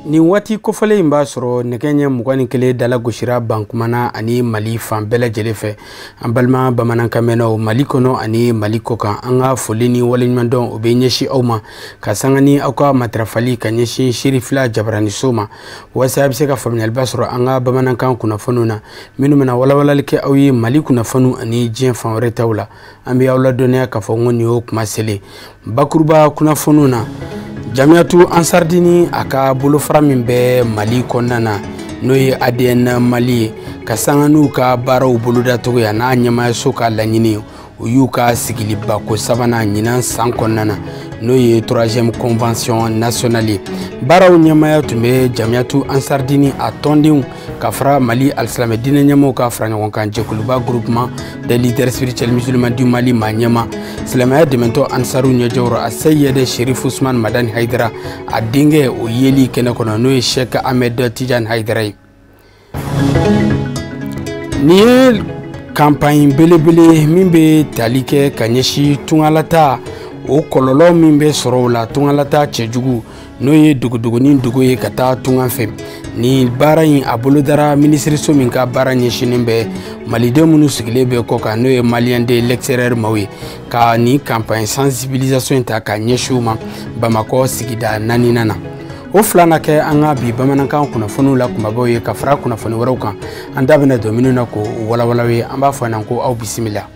Nin waati kofɔlen in b'a sɔrɔ nɛgɛ ɲɛ 21 dala gosira Bankumana ani Mali fan bɛɛ lajɛlen fɛ. An balima bamanankanmɛnnaw Mali kɔnɔ ani Mali kɔkan, an ka foli ni waleɲumandɔn o bɛ ɲɛsin aw ma ka sanga ni aw ka matarafali ka ɲɛsin Serifila Jabaraniso ma, walasa a bɛ se ka faamuyaliba sɔrɔ an ka bamanankan kunnafoniw na minnu bɛna walawalali kɛ aw ye Mali kunnafoniw ani diɲɛ fan wɛrɛ taw la. An bɛ aw ladɔnniya k'a fɔ ko nin y'o kuma selen bakuruba kunnafoniw na. Jamiyatu Ansardini a ka bolofara min bɛ Mali kɔnɔna na, n'o ye ADN Mali ye, ka sanga n'u ka baaraw bolodacogo ye a n'a ɲɛmaayaso ka laɲini, u y'u ka sigilibako sabanan ɲinan san kɔnɔna na, n'o ye 3e convention nationale ye. Baaraw ɲɛmaaya tun bɛ Jamiyatu Ansardini a tɔndenw ka fara Mali alisilamɛ diinɛ ɲɛmaaw ka fara ɲɔgɔn kan jɛkuluba groupement des leaders spirituels musulmans du Mali maa ɲɛma, silamɛya dɛmɛtɔ Ansaru ɲɛjɔyɔrɔ a Seyid Sherif Usman Madani Hayidara a denkɛ o yeli kɛnɛ kɔnɔ, n'o ye Sheikh Ahmed Tidiane Hayidara ye. Nin ye campagne belebele min bɛ tali kɛ ka ɲɛsin tungalata o kɔlɔlɔ min bɛ sɔrɔ o la, tungalata cɛjugu n'o ye dogodogonin dogo ye ka taa tunga fɛ. Nin baara in a bolodara minisiriso min ka baara ɲɛsinnen bɛ maliden minnu sigilen bɛ kɔ kan, n'o ye malien de l'extérieur maaw ye, ka nin campagne sensibilisation in ta ka ɲɛsin u ma Bamakɔ sigida 4nan na. O fila na kɛ an ka bi bamanankan kunnafoniw la kunbabaw ye ka fara kunnafoni wɛrɛw kan, an da bɛna don minnu na k'o walawala ye. An b'a fɔ ɲɛna ko aw bisimila.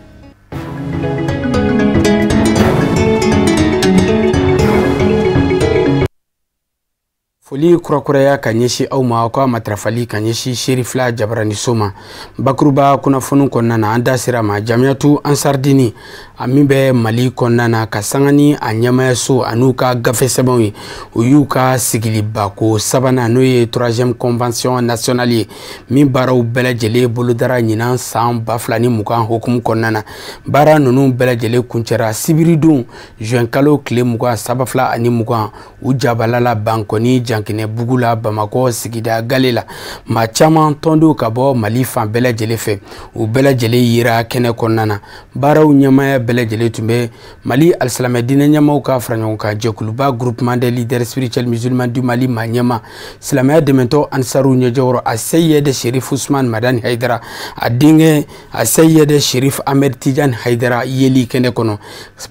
Foli kurakuraya ka ɲɛsin aw ma, aw ka matarafali ka ɲɛsin Serifila Jabaraniso ma. Bakuruba kunnafoniw kɔnɔna na, an da sera ma Jamiyatu Ansardini a min bɛ Mali kɔnɔna na, ka sanga ni a ɲɛmaayaso an'u ka gafe sɛbɛnw ye, u y'u ka sigilibako sabanan n'o ye 3e convention nationale ye, min baaraw bɛɛ lajɛlen bolodara ɲinan san 2020 hukumu kɔnɔna na. Baara ninnu bɛɛ lajɛlen kuncɛra sibiridon juin kalo tile 20 2020 u jabala la Bankɔni Jankinɛbugu la Bamakɔ sigida gale la. Maa caman tɔndenw ka bɔ Mali fan bɛɛ lajɛlen fɛ, u bɛɛ lajɛlen yera kɛnɛ kɔnɔna na. Baaraw ɲɛmaaya bɛɛ lajɛlen tun bɛ Mali alisilamɛ diinɛ ɲɛmaaw ka fara ɲɔgɔn kan jɛkuluba groupement des leaders spirituels musulmans du Mali maa ɲɛma, silamɛya dɛmɛtɔ Ansaru ɲɛjɔyɔrɔ a Seyid Sherif Usman Madani Hayidara a denkɛ a Seyid Sherif Ahmed Tidiane Hayidara yeli kɛnɛ kɔnɔ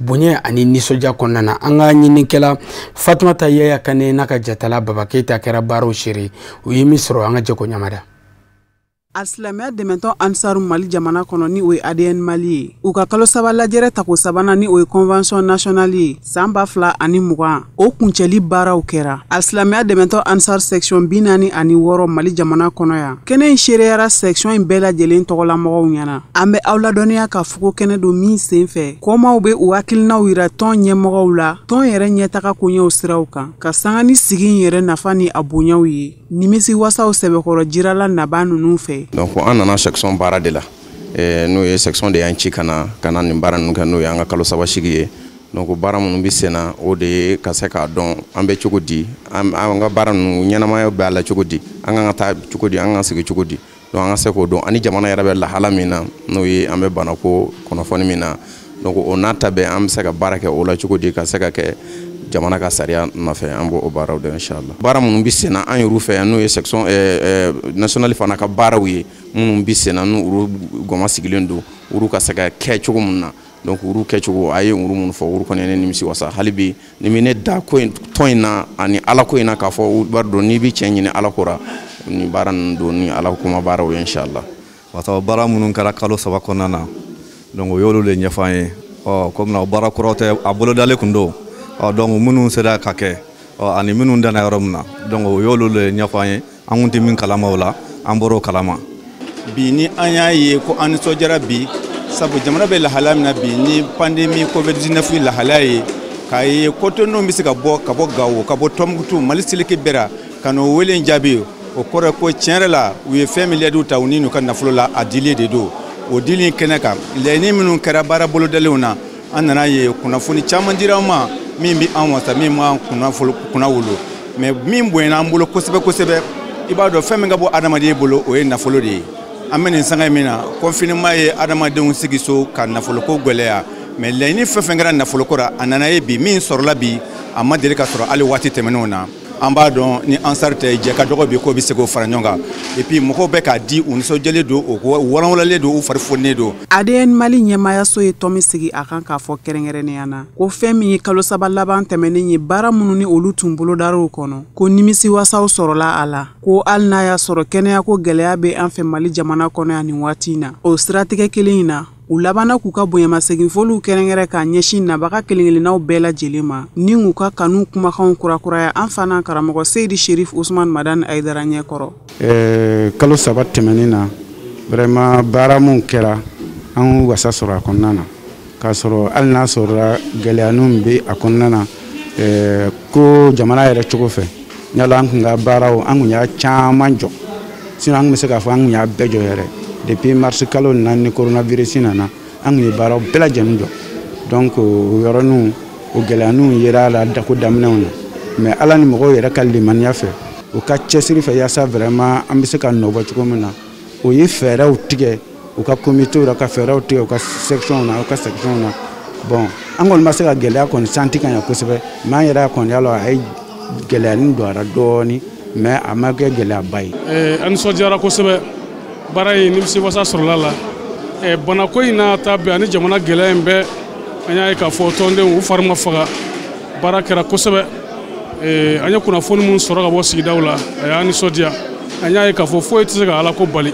bonya ani nisɔndiya kɔnɔna na. An ka ɲininikɛla Fatumata Yaya Kane n'a ka jatala Baba Keyita kɛra baaraw seere, u ye min sɔrɔ an ka jɛ k'o ɲamada. Alisilamɛya dɛmɛtɔ Ansaru Mali jamana kɔnɔ ni o ye ADN Mali ye, u ka kalo saba lajɛrɛ tako sabanan ni o ye convention nationale ye san 2020, o kuncɛli baaraw kɛra. Alisilamɛya dɛmɛtɔ Ansar section 46 Mali jamana kɔnɔ yan. Kɛnɛ in seereyara section in bɛɛ lajɛlen tɔgɔlamɔgɔw ɲɛna. An bɛ aw ladɔnniya ka fɔ ko kɛnɛ don min sen fɛ, kɔmaw bɛ u hakilinaw yira tɔn ɲɛmɔgɔw la, tɔn yɛrɛ ɲɛtaga koɲɛw siraw kan, ka sanga ni sigi in yɛrɛ nafa ni a bonyaw ye. Nimisi wasaw sɛbɛkɔrɔ jirala nabaa ninnu fɛ. Donc an nana section baara de la, n'o ye section de y'an ci ka na nin baara ninnu kɛ, n'o y'an ka kalo saba sigi ye. Donc baara minnu bɛ sen na, o de ye ka se k'a dɔn an bɛ cogo di, an ka baara ninnu ɲɛnamaya bɛ a la cogo di, an kan ka taa cogo di, an kan ka sigi cogo di. Donc an ka se k'o dɔn ani jamana yɛrɛ bɛ lahala min na, n'o ye an bɛ banako kunnafoni min na. Donc o n'a ta bɛɛ an bɛ se ka baara kɛ o la cogo di, ka se ka kɛ jamana ka sariya nɔfɛ, an b'o baaraw dɔn inchallah. Baara minnu bɛ sen na an yɛrɛ fɛ yan, n'o ye section nationale fana ka baaraw ye, minnu bɛ sen na n'u gɔmɔ sigilen don, olu ka se ka kɛ cogo min na. Donc olu kɛcogo a ye olu minnu fɔ, olu kɔni ye ne nimisi wasa. Hali bi ni bɛ ne da ko in tɔn in na ani ala ko in na, k'a fɔ b'a dɔn n'i bɛ tiɲɛ ɲini ala ko ra, ni baara ninnu don ni ala kuma baaraw ye inchallah. Wasa baara minnu kɛra kalo saba kɔnɔna na, donc o y'olu de ɲɛfɔ an ye. Komi na baara kuraw tɛ, a bolodalen kun don. Donc minnu sera ka kɛ, ani minnu danna yɔrɔ min na, donc o y'olu de ɲɛfɔ an ye. An kun tɛ min kalama o la, an bɔr'o kalama. Bi ni an y'a ye ko an nisɔndiyara bi, sabu jamana bɛ lahalaya min na bi ni pandémie COVID-19 lahalaya ye, k'a ye kotɔndenw bɛ se ka bɔ ka bɔ Gawo, ka bɔ Tɔnbukutu, Mali seleke bɛɛ la, ka n'o wele in jaabi. O kɔrɔ ko tiɲɛ yɛrɛ la, u ye fɛn min layidu ta u ni n'u ka nafolo la, a dili de don. O dili in kɛnɛ kan, laɲini minnu kɛra baara bolodalenw na, an nana ye kunnafoni caman dira an ma min bɛ an wasa, min b'an kunna wolo. Mais min bonyana an bolo kosɛbɛ kosɛbɛ, i b'a dɔn fɛn min ka bɔ adamaden bolo, o ye nafolo de ye. An bɛ nin sanga min na, confinement ye adamadenw sigi so ka nafoloko gwɛlɛya, mais laɲini fɛn fɛn kɛra nafoloko ra, a nana ye bi min sɔrɔla bi, a ma deli ka sɔrɔ hali waati tɛmɛnenw na. An b'a dɔn ni Ansar tɛ, jɛ ka dɔgɔ bi k'o bɛ se k'o fara ɲɔgɔn kan. Et puis mɔgɔw bɛ k'a di, u nisɔndiyalen don, u walanwalalen don, u fari foninen don. ADN Mali ɲɛmaayaso ye tɔn min sigi a kan k'a fɔ kɛrɛnkɛrɛnnenya na ko fɛn min ye kalo 3 laban tɛmɛnen ye, baara minnu ni olu tun bolodar'o kɔnɔ, ko nimisiwasaw sɔrɔla a la, ko hali n'a y'a sɔrɔ kɛnɛyako gɛlɛya bɛ an fɛ Mali jamana kɔnɔ yan nin waati in na. O siratigɛ kelen in na, u labanna k'u ka bonyamasegin-foliw kɛrɛnkɛrɛn k'a ɲɛsin nabaga kelen-kelennaw bɛɛ lajɛlen ma ni k'u ka kanu kumakanw kurakuraya an fana karamɔgɔ Seyidi Sherif Usman Madani Hayidara ɲɛkɔrɔ. Kalo 3 tɛmɛnen na, vraiment baara mun kɛra, an wasa sɔrɔ a kɔnɔna na, k'a sɔrɔ hali n'a sɔrɔla gɛlɛyaninw bɛ a kɔnɔna na, ko jamana yɛrɛ cogo fɛ, yala an kun ka baaraw, an kun y'a caman jɔ, sinon an kun bɛ se k'a fɔ an kun y'a bɛɛ jɔ yɛrɛ. Depuis mars kalo 4 ni coronavirus nana, an kun ye baaraw bɛɛ lajɛlen jɔ. Donc o yɔrɔninw, o gɛlɛyaninw yera a la ko daminɛw na, mais Ala ni mɔgɔw yɛrɛ ka limaniya fɛ, u ka cɛsiri fɛ, yaasa vraiment an bɛ se ka nɔ bɔ cogo min na, o ye fɛɛrɛw tigɛ u ka comité la, ka fɛɛrɛw tigɛ u ka section na, u ka section na. Bon, an kɔni ma se ka gɛlɛya kɔni santi ka ɲɛ kosɛbɛ, mais an yɛrɛ kɔni y'a lɔn a ye gɛlɛyanin don a la dɔɔni, mais a ma kɛ gɛlɛyaba ye. An nisɔndiyara kosɛbɛ, baara in nimisiwasa sɔrɔla la. Banako in n'a ta bɛɛ ani jamana gɛlɛya in bɛɛ, an y'a ye k'a fɔ tɔndenw u fari ma faga, baara kɛra kosɛbɛ. An ye kunnafoni minnu sɔrɔ ka bɔ sigidaw la, a y'an nisɔndiya. An y'a ye k'a fɔ foyi tɛ se ka Ala ko bali.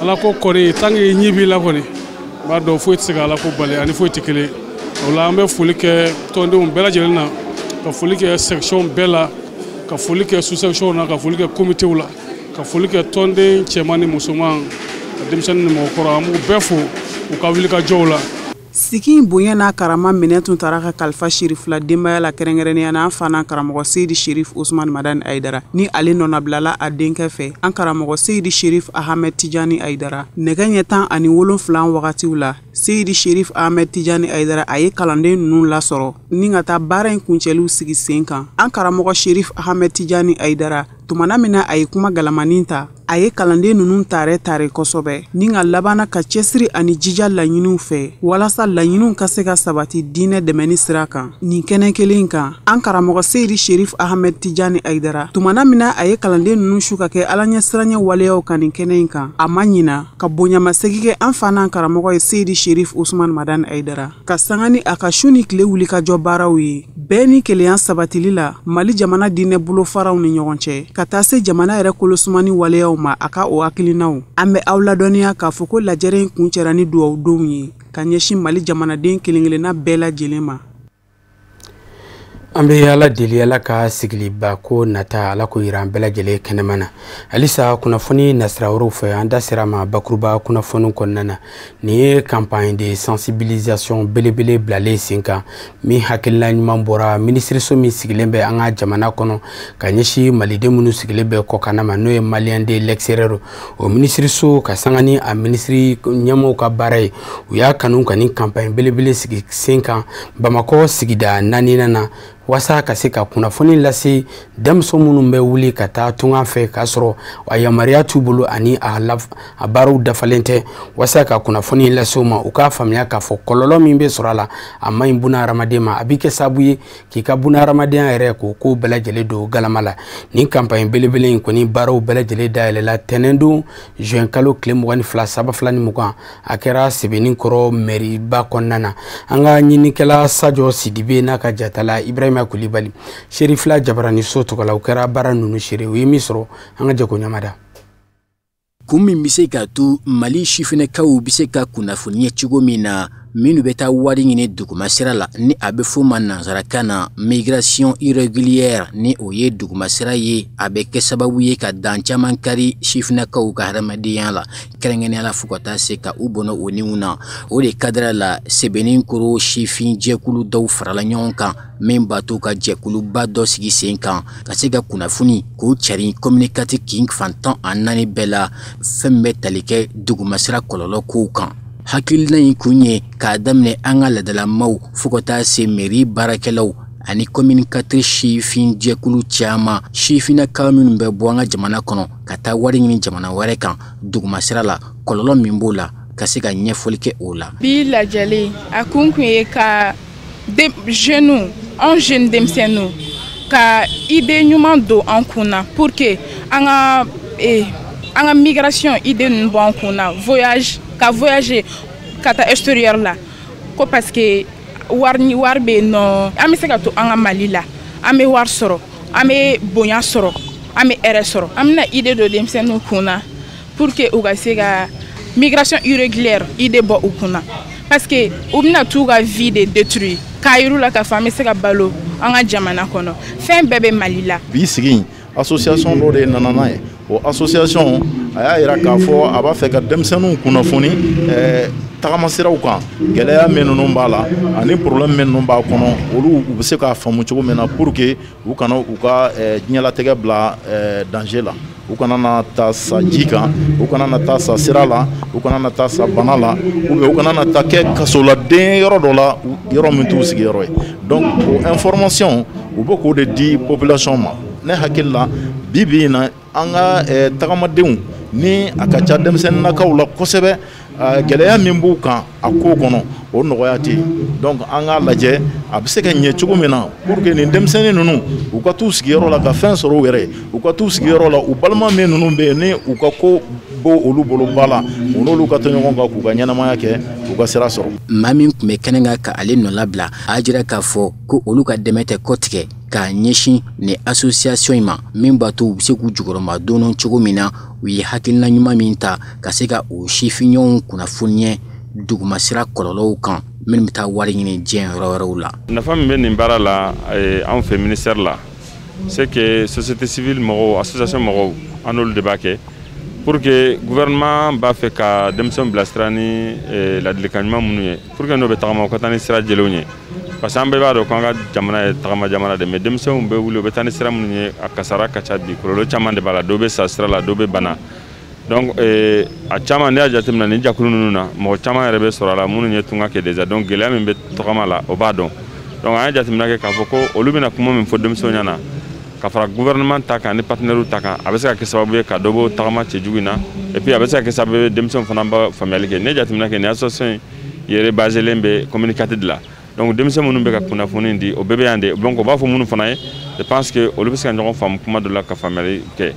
Ala ko kɔni, tant que ɲi b'i la kɔni, n b'a dɔn foyi tɛ se ka Ala ko bali, ani foyi tɛ kelen. O la an bɛ foli kɛ tɔndenw bɛɛ lajɛlen na, ka foli kɛ section bɛɛ la, ka foli kɛ sous section na, ka foli kɛ comitéw la, ka foli kɛ tɔnden cɛman ni musoman, ka denmisɛnnin ni mɔgɔkɔrɔ, an b'u bɛɛ fo u ka wulikajɔw la. Sigi in bonya n'a karama minɛ tun taara ka kalifa Sherifila denbaya la, kɛrɛnkɛrɛnnenya na an fana karamɔgɔ Seyidi Sherif Usman Madani Hayidara, ni ale nɔnabilala a denkɛ fɛ, an karamɔgɔ Seyidi Sherif Ahmed Tijani Hayidara. Nɛgɛ ɲɛ 17 wagatiw la, Seyidi Sherif Ahmed Tijani Hayidara a ye kalanden ninnu lasɔrɔ ni ka taa baara in kuncɛliw sigi sen kan. An karamɔgɔ Sherif Ahmed Tijani Hayidara, tumana min na a ye kuma galamanin ta, a ye kalanden ninnu tare tare kosɛbɛ ni ka labanna ka cɛsiri ani jija laɲiniw fɛ walasa laɲiniw ka se ka sabati diinɛ dɛmɛni sira kan. Nin kɛnɛ kelen kan, an karamɔgɔ Seyidi Sherif Ahmed Tijani Hayidara, tumana min na a ye kalanden ninnu su ka kɛ Ala ɲɛsiranɲɛ waleyaw kan nin kɛnɛ in kan, a ma ɲina ka bonyamasegin kɛ an fa n'an karamɔgɔ ye Seyidi Sherif Usman Madani Hayidara, ka sanga ni a ka su ni tile wulikajɔ baaraw ye bɛɛ ni kelenya sabatili la Mali jamana diinɛ bolofaraw ni ɲɔgɔn cɛ, ka taa se jamana yɛrɛ kolosumani waleyaw ma a ka o hakilinaw. An bɛ aw ladɔnniya k'a fɔ ko lajɛrɛ in kuncɛra ni dugawudenw ye ka ɲɛsin Mali jamanaden kelen-kelenna bɛɛ lajɛlen ma. An bɛ Ala deli, Ala ka sigiliba ko nata, Ala ko yira an bɛɛ lajɛlen kɛnɛma na. Halisa kunnafoni nasira wɛrɛw fɛ, an da sera ma bakuruba kunnafoni kɔnɔna na. Nin ye campagne de sensibilisation belebele bilalen sen kan, min hakilina ɲuman bɔra minisiriso min sigilen bɛ an ka jamana kɔnɔ ka ɲɛsin maliden minnu sigilen bɛ kɔkanna ma, n'o ye Malien de l'extérieur. O minisiriso ka sanga ni a minisiri ɲɛmɔgɔw ka baara ye, u y'a kanu ka nin campagne belebele sigi sen kan Bamakɔ sigida 4nan na, walasa ka se ka kunnafoni lase denmuso minnu bɛ wuli ka taa tunga fɛ k'a sɔrɔ a yamaruya t'u bolo ani a baaraw dafalen tɛ, walasa ka kunnafoni lase u ma, u k'a faamuya k'a fɔ kɔlɔlɔ min bɛ sɔrɔ a la, a man ɲi buna hadamaden ma, a bɛ kɛ sababu ye k'i ka buna hadamadenya yɛrɛ k'o ko bɛɛ lajɛlen don galama la. Nin campagne belebele in kɔni baaraw bɛɛ lajɛlen dayɛlɛla tɛnɛndon juin kalo tile 22 2020, a kɛra Sebenikɔrɔ mairie ba kɔnɔna na. An ka ɲinikɛla Sajɔ Sidibe n'a ka jatala Ibrahima Kulibali, Sherifila Jabaraniso tɔgɔ la, o kɛra baara ninnu seere. U ye min sɔrɔ, an ka jɛ k'o ɲamada. Kun min bɛ se k'a to Mali sifinnakaw bɛ se ka kunnafoniya cogo min na, minnu bɛ taa wari ɲini dugumasira la, ni a bɛ f'o ma nansarakan na migration irrégulière, ni o ye dugumasira ye, a bɛ kɛ sababu ye ka dan caman kari sifinnakaw ka hadamadenya la, kɛrɛnkɛrɛnnenya la fo ka taa se ka u bɔnɛ o niw na. O de cadre la, Sebenikɔrɔ sifin jɛkulu dɔw farala ɲɔgɔn kan min b'a to ka jɛkuluba dɔ sigi sen kan ka se ka kunnafoni k'o cari commune 4 kin fan 14 bɛɛ la, fɛn min bɛ tali kɛ dugumasira kɔlɔlɔ kow kan. Hakilina in kun ye k'a daminɛ an ka laadalamaw fo ka taa se mairie baarakɛlaw ani commune 4 sifin jɛkulu caman sifinnakaw minnu bɛ bɔ an ka jamana kɔnɔ ka taa wari ɲini jamana wɛrɛ kan dugumasira la, kɔlɔlɔ min b'o la, ka se ka ɲɛfɔli kɛ o la. Bi lajɛlen a kun kun ye ka jeunes, anw jeune denmisɛnninw, ka idée ɲuman don an kun na pour que an ka migration idée ninnu bɔ an kun na, voyage, ka voyager ka taa extérieur la, ko parce que wari ni wari bɛ yen nɔ. An bɛ se ka to an ka Mali la, an bɛ wari sɔrɔ, an bɛ bonya sɔrɔ, an bɛ hɛrɛ sɔrɔ. An bɛna idée don denmisɛnninw kun na pour que u ka se ka migration irrégulière idée bɔ u kun na, parce que u bɛna t'u ka vie de détruire, k'a yir'u la k'a fɔ an bɛ se ka balo an ka jamana kɔnɔ, fɛn bɛɛ bɛ Mali la. Bi sigi, association dɔ de nana n'a ye. O association a y'a yira k'a fɔ a b'a fɛ ka denmisɛnninw kunnafoni tagama siraw kan, gɛlɛya min ninnu b'a la ani problème min ninnu b'a kɔnɔ, olu u bɛ se k'a faamu cogo min na pour que u kana u ka diɲɛlatigɛ bila danger la, u kana na taa sa ji kan, u kana na taa sa sira la, u kana na taa sa bana la, ou bien u kana na taa kɛ kasoladen yɔrɔ dɔ la, yɔrɔ min t'u sigiyɔrɔ ye. Donc o information, u bɛ k'o de di population ma. Ne hakili la, bi bi in na, an ka tagamadenw ni a ka ca denmisɛnninnakaw la kosɛbɛ, gɛlɛya min b'u kan a ko kɔnɔ, o nɔgɔya tɛ yen. Donc an k'a lajɛ a bɛ se ka ɲɛ cogo min na pour que nin denmisɛnnin ninnu, u ka t'u sigiyɔrɔ la ka fɛn sɔrɔ u yɛrɛ ye, u ka t'u sigiyɔrɔ la, u balima min ninnu bɛ yen ni u ka ko b'o olu bolo ba la, u n'olu ka to ɲɔgɔn kan k'u ka ɲɛnamaya kɛ, u ka sira sɔrɔ. Maa min tun bɛ kɛnɛ kan ka ale nɔlabila, a y'a jira k'a fɔ ko olu ka dɛmɛ tɛ kɔtigɛ k'a ɲɛsin nin association in ma, min b'a to u bɛ se k'u jukɔrɔma don cogo min na. U ye hakilina ɲuman min ta ka se ka o sifinɲɔgɔnw kunnafoniya dugumasira kɔlɔlɔw kan minnu bɛ taa wari ɲini diɲɛ yɔrɔ wɛrɛw la. Nafa min bɛ nin baara la anw fɛ ministère la, c'est que société civile mɔgɔw, association mɔgɔw, an n'olu de b'a kɛ pour que gouvernement b'a fɛ ka denmisɛnw bilasira ni ladilikan ɲuman minnu ye, pour que n'o bɛ tagama, u ka taa ni sira jɛlenw ye, parce que an bɛɛ b'a dɔn k'an ka jamana ye tagama jamana de, mais denmisɛnw bɛ wuli, u bɛ taa ni sira minnu ye, a kasara ka ca bi, kɔlɔlɔ caman de b'a la, dɔw bɛ sa sira la, dɔw bɛ bana. Donc a caman, ne y'a jateminɛ nin jɛkulu ninnu na, mɔgɔ caman yɛrɛ bɛ sɔrɔ a la minnu ye tunga kɛ déjà. Donc gɛlɛya min bɛ tagama la, o b'a dɔn. Donc an ye jateminɛ kɛ k'a fɔ ko olu bɛna kuma min fɔ denmisɛnw ɲɛna ka fara gouvernement ta kan ni partenaires ta kan, a bɛ se ka kɛ sababu ye ka dɔ bɔ tagama cɛjugu in na, et puis a bɛ se ka kɛ sababu ye denmisɛnw fana b'a faamuyali kɛ. Ne ye jateminɛ kɛ, nin association in yɛrɛ baselen bɛ commune 4 de la. Donc denmisɛn minnu bɛ ka kunnafoni di, o bɛɛ bɛ yan de. Donc o b'a fɔ minnu fana ye, je pense que olu bɛ se ka ɲɔgɔn faamu kuma dɔ la ka faamuyali kɛ.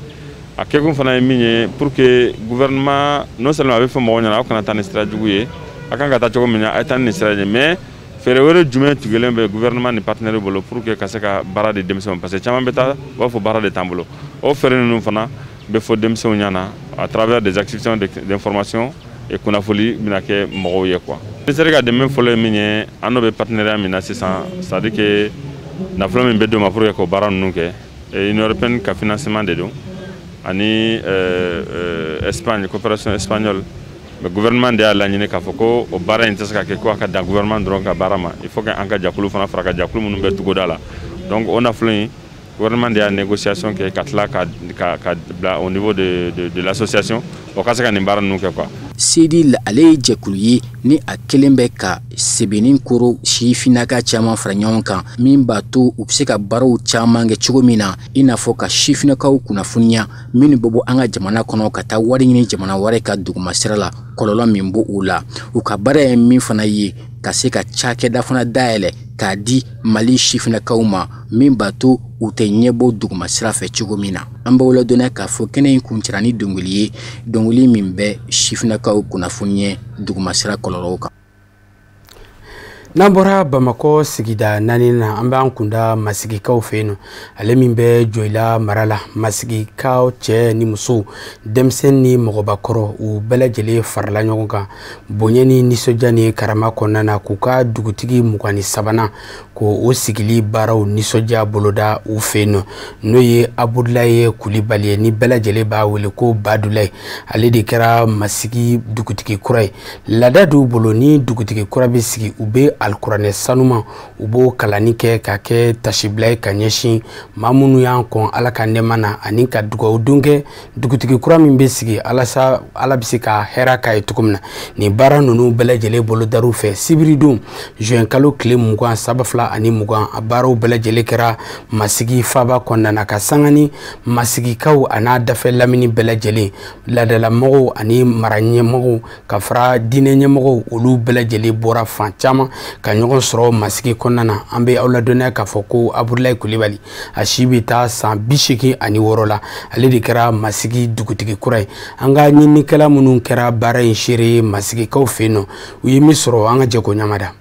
A kɛkun fana ye min ye, pour que gouvernement, non seulement a bɛ fɔ mɔgɔw ɲɛna aw kana taa ni sira jugu ye, a kan ka taa cogo min na, a ye taa ni nin sira ye, mais fɛɛrɛ wɛrɛ jumɛn tigɛlen bɛ gouvernement ni partenaire bolo pour que ka se ka baara di denmisɛnw, parce que caman bɛ taa, u b'a fɔ baara de t'an bolo. O fɛɛrɛ ninnu fana bɛ fɔ denmisɛnw ɲɛna à travers des activités d'information et kunnafoni bɛna kɛ mɔgɔw ye quoi. Ministère ka dɛmɛ fɔlɔ ye min ye, an n'o bɛ partenariat min na sisan, c'est à dire que nafolo min bɛ d'o ma pour que k'o baara ninnu kɛ, Union européenne ka financement de don ani Espagne, coopération espagnole. Mais gouvernement de y'a laɲini k'a fɔ ko o baara in tɛ se ka kɛ ko a ka dan gouvernement dɔrɔn ka baara ma, il faut que an ka jɛkulu fana fara ka jɛkulu minnu bɛ togoda la. Donc o nafolo in, gouvernement de y'a négociation kɛ ka tila ka bila au niveau de l'association, o ka se ka nin baara ninnu kɛ quoi. Sedi, ale ye jɛkulu ye ni a kelen bɛ ka Sɛbɛnni koro sifinnaka caman fara ɲɔgɔn kan, min b'a to u bɛ se ka baaraw caman kɛ cogo min na, i n'a fɔ ka sifinnakaw kunnafoniya minnu bɛ bɔ an ka jamana kɔnɔ ka taa wari ɲini jamana wɛrɛ ka duguma sira la, kɔlɔlɔ min b'o o la. U ka baara ye min fana ye, ka se ka cakɛda fana dayɛlɛ k'a di Mali sifinnakaw ma, min b'a to u tɛ ɲɛbɔ duguma sira fɛ cogo min na. An b'aw ladɔnniya k'a fɔ kɛnɛ in kuncɛra ni dɔnkili ye, dɔnkili min bɛ sifinnakaw kunnafoniya duguma sira kɔlɔlɔw kan. N'an bɔra Bamakɔ sigida naani na, an b'an kunda Masigikaw fɛ yen nɔ, ale min bɛ Joyila mara la. Masigikaw cɛ ni muso, denmisɛnnin ni mɔgɔbakɔrɔ, u bɛɛ lajɛlen farala ɲɔgɔn kan bonya ni nisɔndiya ni karama kɔnɔna na k'u ka dugutigi 23nan ko o sigili baaraw nisɔndiya boloda u fɛ yen nɔ, n'o ye Abudulaye Kulibali ye, ni bɛɛ lajɛlen b'a wele ko Badulaye. Ale de kɛra Masigi dugutigi kura ye. Laada d'u bolo, ni dugutigi kura bɛ sigi, u bɛ alikuranɛ sanuma u b'o kalanni kɛ ka kɛ tasibila ye ka ɲɛsin maa minnu y'an kɔn Ala ka nɛɛma na, ani ka dugawu don kɛ dugutigi kura min bɛ sigi alasa Ala bɛ se ka hɛrɛ k'a ye cogo min na. Nin baara ninnu bɛɛ lajɛlen bolodar'u fɛ sibiridon juin kalo tile 20 2020. A baaraw bɛɛ lajɛlen kɛra Masigi faaba kɔnɔna na ka sanga ni masigikaw a n'a dafɛ lamini bɛɛ lajɛlen, laadalamɔgɔw ani mara ɲɛmɔgɔw ka fara diinɛ ɲɛmɔgɔw, olu bɛɛ lajɛlen bɔra fan caman ka ɲɔgɔn sɔrɔ Masigi kɔnɔna na. An bɛ aw ladɔnniya k'a fɔ ko Abudulayi Kulibali, a si bɛ taa san 86 la, ale de kɛra Masigi dugutigi kura ye. An ka ɲininikɛla minnu kɛra baara in seere Masigikaw fɛ yen nɔ, u ye min sɔrɔ, an ka jɛ k'o ɲamada.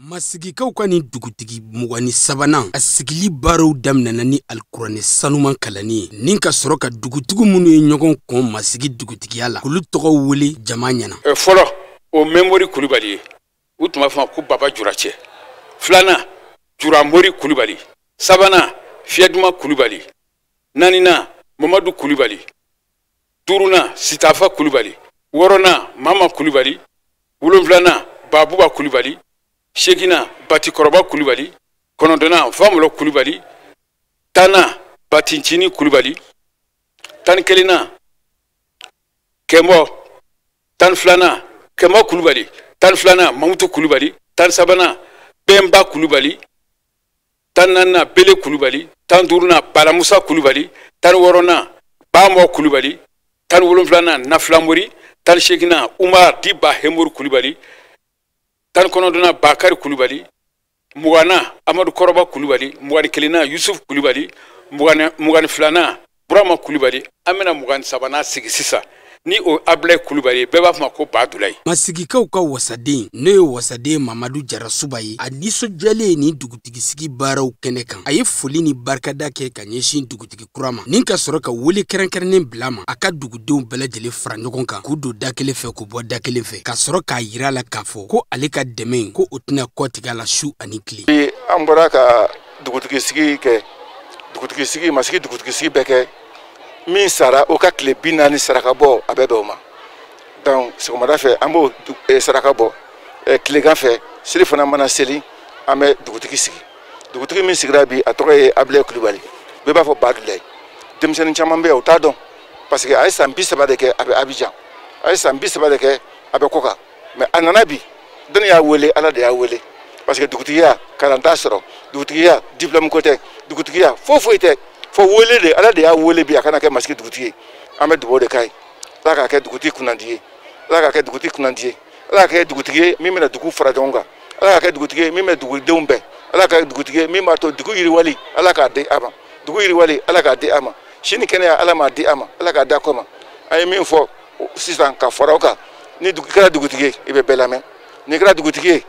Masigikaw ka nin dugutigi 23nan a sigili baaraw daminɛna ni alikuranɛ sanuman kalanni ye, ni ka sɔrɔ ka dugutigi minnu ye ɲɔgɔn kɔn Masigi dugutigiya la, k'olu tɔgɔ wele jama ɲɛna. Fɔlɔ, o Mɛmori Kulibali ye, u tun b'a fɔ ma ko Baba Juracɛ. Filanan, Juramori Kulibali. Sabanan, Fiyɛduma Kulibali. Naaninan, Mamadu Kulibali. Duurunan, Sitafa Kulibali. Wɔɔrɔnan, Mama Kulibali. Wolonfilanan, Babuba Kulibali. Seginna, Batikɔrɔba Kulibali. Kɔnɔntɔnnan, Famɔlɔ Kulibali. 10nan, Batincini Kulibali. 11nan, Kɛmɔ. 12nan, Kɛmɔ Kulibali. 12nan, Mamutu Kulibali. 13nan, Bɛnba Kulibali. 14nan, Bele Kulibali. 15nan, Balamusa Kulibali. 16nan, Bamɔ Kulibali. 17nan, Nafilamori. 18nan, Umar Diba Hemori Kulibali. 19nan, Bakari Kulibali. 20nan, Amadu Kɔrɔba Kulibali. 21nan, Yusuf Kulibali. 22nan, Burama Kulibali. An bɛna 23nan sigi sisan ni o Abulayi Kulibali ye, bɛɛ b'a fɔ ma ko Badulayi. Masigikaw ka wasaden, n'o ye wasaden Mamadu Jarasuba ye, a nisɔndiyalen nin dugutigisigi baaraw kɛnɛ kan, a ye foli ni barikada kɛ ka ɲɛsin dugutigi kura ma, ni ka sɔrɔ ka wele kɛrɛnkɛrɛnnen bila ma a ka dugudenw bɛɛ lajɛlen fara ɲɔgɔn kan k'u don da kelen fɛ k'u bɔ da kelen fɛ, ka sɔrɔ k'a yira la k'a fɔ ko ale ka dɛmɛ ko o tɛna kɔ tigɛ a la su ani tile. An bɔra ka dugutigisigi kɛ, dugutigisigi Masigi dugutigisigi bɛɛ kɛ. Min sara, o ka tile 40 saraka bɔ, a bɛ bɛn o ma. Donc sɔgɔmada fɛ, an b'o saraka bɔ. Tilegan fɛ, seli fana mana seli, an bɛ dugutigi sigi. Dugutigi min sigira bi, a tɔgɔ ye Abulayi Kulibali, bɛɛ b'a fɔ Badulayi. Denmisɛnnin caman bɛ yen, o t'a dɔn, parce que a ye san 30 de kɛ a bɛ Abidjan, a ye san 30 de kɛ a bɛ kɔkan. Mais a nana bi, dɔnni y'a wele, Ala de y'a wele, parce que dugutigiya, kalan t'a sɔrɔ, dugutigiya, diplôme ko tɛ, dugutigiya foyi foyi tɛ, fo wele de. Ala de y'a wele bi a kana kɛ Masigi dugutigi ye. An bɛ dugawu de k'a ye, Ala k'a kɛ dugutigi kunnandi ye, Ala k'a kɛ dugutigi kunnandi ye, Ala k'a kɛ dugutigi ye min bɛna dugu fara ɲɔgɔn kan, Ala k'a kɛ dugutigi ye min bɛ dugudenw bɛn, Ala k'a kɛ dugutigi ye min b'a to dugu yiriwali, Ala k'a di a ma, dugu yiriwali, Ala k'a di a ma, sini kɛnɛya, Ala m'a di a ma, Ala k'a di a kɔ ma. An ye min fɔ sisan ka fara o kan, ni kɛra dugutigi ye, i bɛ bɛɛ lamɛn. N'i kɛra dugutigi ye,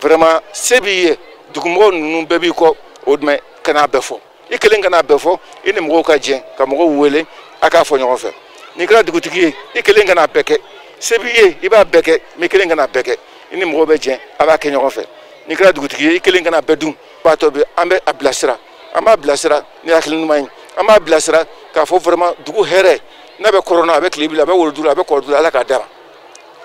vraiment se b'i ye, dugumɔgɔw ninnu bɛɛ b'i kɔ. O jumɛn kan'a bɛɛ fɔ i kelen, kan'a bɛɛ fɔ, i ni mɔgɔw ka jɛ ka mɔgɔw wele, a k'a fɔ ɲɔgɔn fɛ. N'i kɛra dugutigi ye, i kelen kan'a bɛɛ kɛ. Se b'i ye, i b'a bɛɛ kɛ, mais i kelen kan'a bɛɛ kɛ, i ni mɔgɔw bɛ jɛ, a b'a kɛ ɲɔgɔn fɛ. N'i kɛra dugutigi ye, i kelen kan'a bɛɛ dun. B'a tɔ bi, an bɛ a bilasira, an b'a bilasira ni hakili ɲuman ye, an b'a bilasira k'a fɔ vraiment dugu hɛrɛ n'a bɛ kɔrɔn na, a bɛ tile bi la, a bɛ worodugu la, a bɛ kɔrɔdugu la, Ala k'a d'a ma,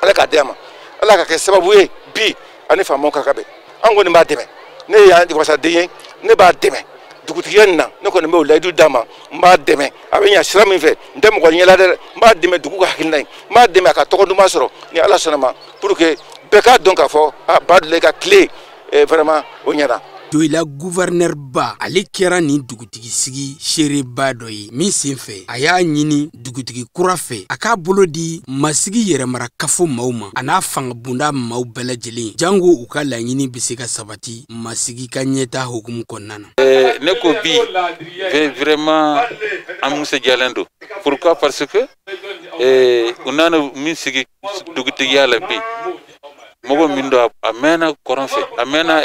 Ala k'a d'a ma, Ala ka kɛ sababu ye bi ani faamaw ka bɛn. An kɔni b'a dɛmɛ. Ne ye yan wasaden ye, ne b'a dɛmɛ dugutigiya nin na. Ne kɔni bɛ o layidu d'a ma, n b'a dɛmɛ a bɛ ɲa sira min fɛ. N tɛ mɔgɔ ɲɛla dɛ, n b'a dɛmɛ dugu ka hakilina ye, n b'a dɛmɛ a ka tɔgɔ duman sɔrɔ ni Ala sɔnna ma, pour que bɛɛ k'a dɔn k'a fɔ a Badulayi ka tile vraiment o ɲɛna. Joyila gouverneur ba, ale kɛra nin dugutigi sigi seereba dɔ ye min sen fɛ a y'a ɲini dugutigi kura fɛ a k'a bolo di Masigi yɛrɛmara kafo maaw ma, a n'a fangabonda maaw bɛɛ lajɛlen, jango u ka laɲini bɛ se ka sabati Masigi ka ɲɛta hukumu kɔnɔna na. Ne ko bi vraiment an nisɔndiyalen don. Pourquoi? Parce que u nana min sigi dugutigiya la bi, mɔgɔ min don, a mɛnna kɔrɔn fɛ, a mɛnna